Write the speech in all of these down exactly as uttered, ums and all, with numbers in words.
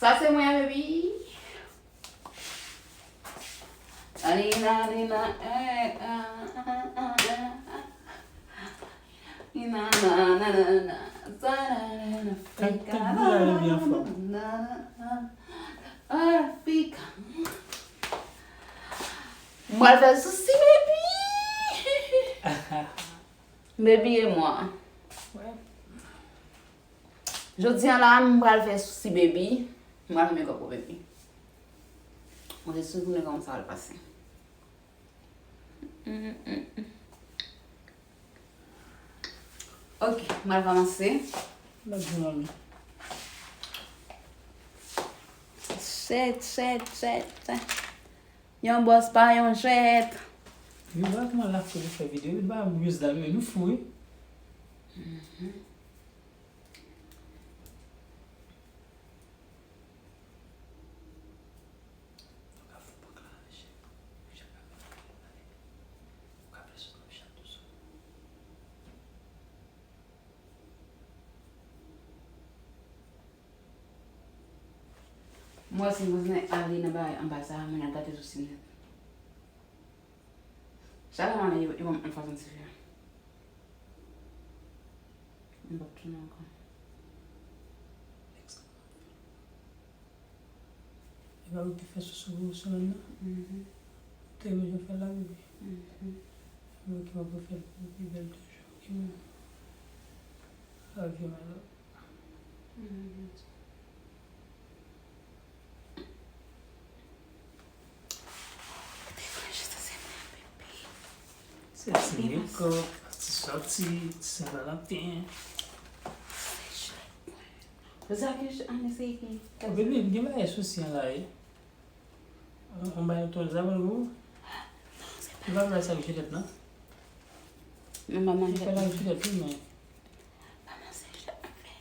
Sa se mwen, baby. Alina, Alina, eh, ah, ah, ah, ah, ah. Alina, na, na, na, na, na. Sa, na, na, na, Afrika, na, na, na, na, na, na, Afrika. Mwen fè sousi, baby. Baby e mwen. Jodi a la, m pral fè sousi, baby. M pral fè mekòp ou, baby. Mwen se sou konnen kòman sa pral pase. Mm, mm, mm. Ok, m pral kòmanse. Lòt jou, manmi. Shit, shit, shit. Yon bòs pa yon jwèt. Yo, wè kòman la fou pou fè videyo. Yo ba myouz la, men nou fou, wi. Mhm. Mwen si m bezwen ale nan bagay anba sa, mwen ap gate sou si nèt. Chak lè m ale, yo, yo ban m yon fason diferan. M p ap tounen ankò. E pa ou ki te fè sou sou sou lòn nan? Mhm. Ou te bezwen fè l la, bebe. Mhm. Mwen ki pa pou fè l pou pi bèl toujou. Ki mwen. Love you, my love. Mhm. Se ti mekòp, ti sòti, ti Sen Valanten. Zaki, ane se ki? Bebe, m gen bagay sou syen la, wi. On bay ton zam pou ou. Li pa bay sa ki chitèt, non? Non, pa manje. Li pa la chitèt, wi, men. Pa manje chitèt, anfen.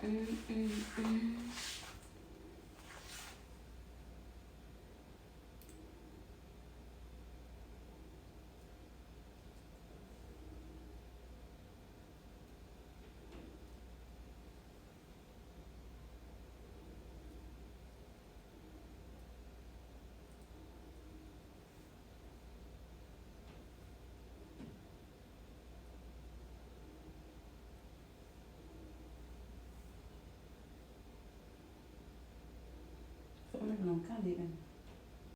Mm, mm, mm. Fò mwen nan kale menm.